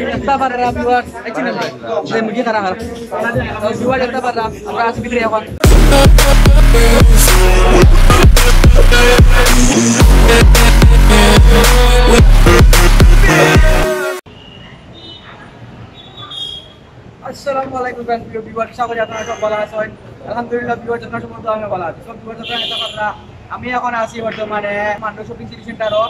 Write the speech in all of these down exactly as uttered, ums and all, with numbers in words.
দেখতা পাররা viewers, এই চিনেন না। যে মুরগি খারা খারা। তো viewers দেখতা পাররা, আমরা আছি ভিতরে এখন। আসসালামু আলাইকুম friends, প্রিয় viewers, আশা করি আপনারা সব ভালা আছেন। আলহামদুলিল্লাহ viewers, আপনারা সব ভালা আছেন। সব viewers আপনারা দেখতা পাররা, আমি এখন আছি বর্তমানে মান্ডু shopping city centre-ও।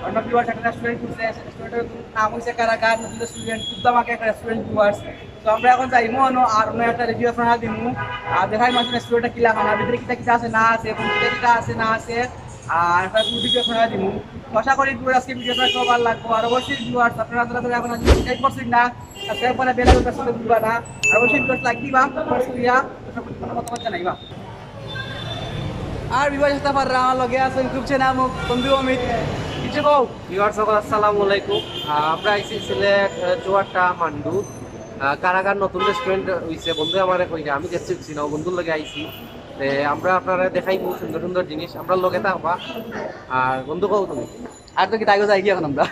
অন্য viewers একটা restaurant খুলছে, restaurant-এর নাম হইছে কারাগার নতুন restaurant, খুব দামাকা একটা restaurant viewers। তো আমরা এখন যাইমু অনো আর অন্য একটা review আপনারা দিমু। আর দেখাইমু আসলে restaurant-টা কিলা খানা, ভিতরে কিতা কিতা আছে না আছে, এবং কিতা কিতা আছে না আছে, আর একটা full review আপনারা দিমু। তো আশা করি viewers আজকে video আপনারা সব ভালা লাগবো। আর অবশ্যই viewers আপনারা যারা যারা এখন subscribe করছেন না, subscribe করে bell icon press করতে ভুলবা না। আর অবশ্যই viewers like দিবা, comment করিয়া আপনারা মতামত জানাইবা। আর viewers দেখতা পাররা, আমার লগে আছেন খুব চেনা মুখ বন্ধু অমিত। কিছু কও। Viewers সকল আসসালামু আলাইকুম। আহ, আমরা আইছি সিলেট, আহ, চুয়াডাঙ্গা মান্ডু। আহ, কারাগার নতুন restaurant হইছে, বন্ধু আমারে কইরা, আমি গেছি না, বন্ধুর লগে আইছি। তে আমরা আপনারা দেখাইমু সুন্দর সুন্দর জিনিস, আমরা লগে থাকবা। আর বন্ধু কও তুমি। আর তো কি তাইগো যাই কি এখন আমরা?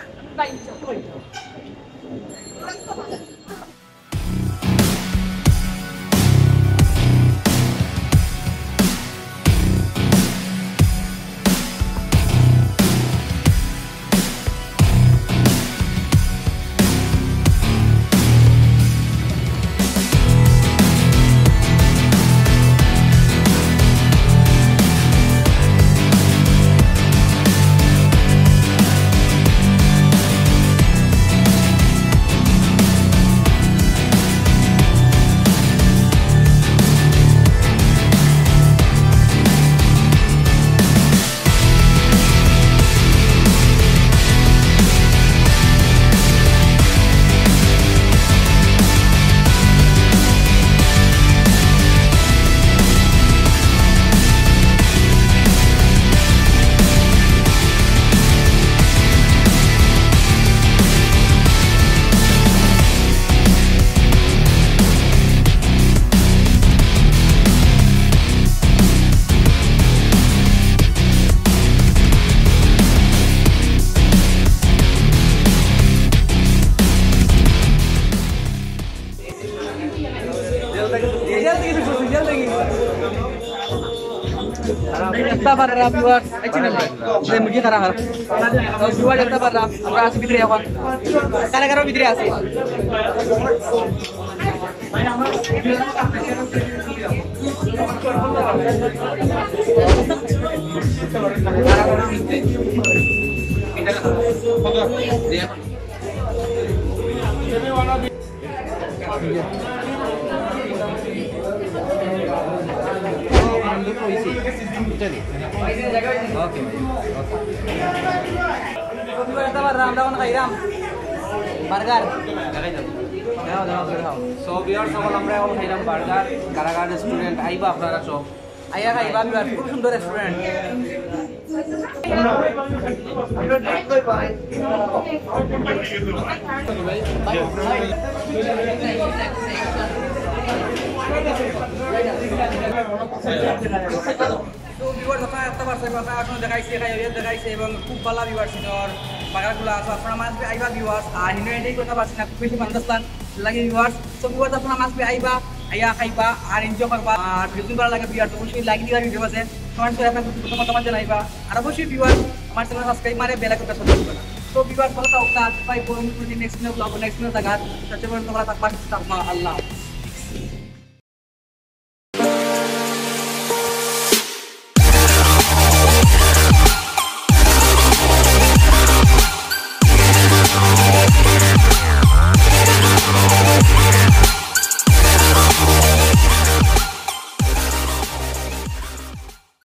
দেখতা পাররা viewers, এই চিনেন না। যে মুরগি খারা খারা। তো viewers দেখতা পাররা, আমরা আছি ভিতরে এখন। কারাগারর ভিতরে আছি। আমরা এখন খাইরাম বার্গার। দেখাও, দেখাও, দেখাও। So, viewers সকল, আমরা এখন খাইরাম বার্গার, কারাগার restaurant। আইবা আপনারা সব। আইয়া খাইবা viewers, খুব সুন্দর restaurant। তো viewers, আপনারা দেখতা পারছেন, আপনারা এখন দেখাইছে, খাইয়া দেখাইছে এবং খুব ভালা viewers ইনোর বার্গারগুলা। So আপনারা must be আইবা viewers, আর হিনো এটাই কথা পারছি না, খুব বেশি মানুষ আসলাম, লাগে viewers। So viewers, আপনারা must be আইবা, আইয়া খাইবা আর enjoy করবা। আর যদি ভালা লাগে viewers, অবশ্যই like দিবা video মাঝে, comment করে আপনার মতামত জানাইবা। আর অবশ্যই viewers, আমার channel subscribe মারে bell icon press করতে ভুলবা না। So viewers, ভালা থাকবা, bye, next vlog, next vlog দেখা, ততক্ষণ পর্যন্ত ভালা থাকবা, সুস্থ থাকবা, আল্লাহ হাফেজ।